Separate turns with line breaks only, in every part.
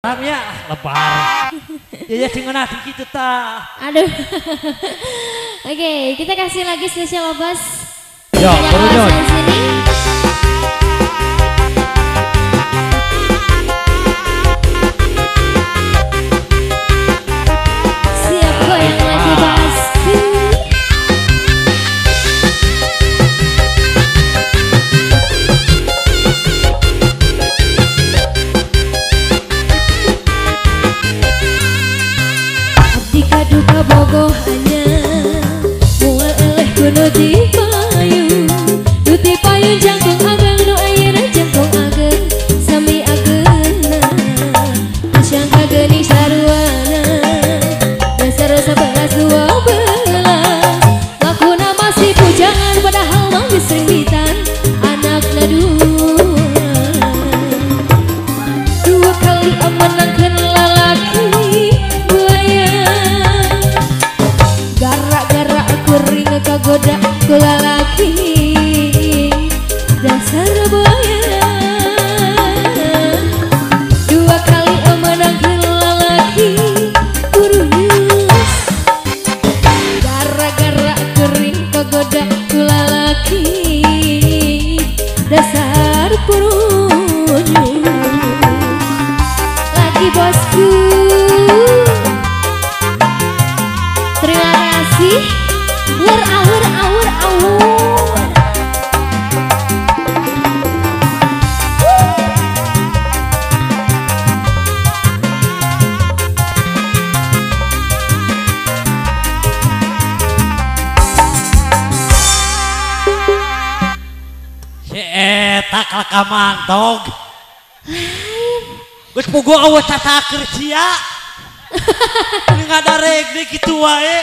Ya lebar. Ya ya sing ngeunah kitu tah.
Aduh. Oke, kita kasih lagi spesial bos.
Yo,
kawasan sini. Siap goyang lagi pasti. Abdi kaduka bogoh hanya mual eleh kuno di payung. Duti payung jangkung ageng nu ayeuna jangkung ageng sami ageuna asyang kageni saruana dasar 11 12 lakuna masih pujangan padahal mah geus ringgitan anakna dua kali menangkeun lalaki buaya gara-gara kuring kagoda ku lalaki dasar buaya dua kali menangkeun lalaki kuruyus gara-gara kering kagoda ku lalaki dasar purunyus lagi bosku. Terima kasih. Awur awur awur awur.
Si eta kalaka mantog. Geus puguh eueuh tataker sia. Ngadareg deui kitu wae.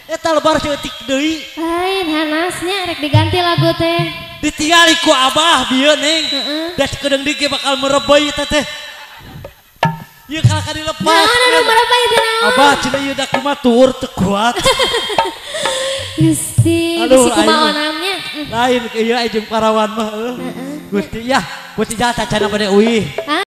Eta lebar ceutik deui.
Lain hanasnya rek diganti lagu teh.
Ditinggali ku abah bieu ning. Da sakedeung deui ge bakal merebeuy eta teh. Ieu kalaka dilepas.
Naon anu merebeuy teh naon?
Abah cenah ieu da kumaha tuur teu kuat.
Gusti, bisi kumaha onamnya.
Lain ieu jeung parawan mah heuh. Gusti ya, Gusti jata cana bade uih.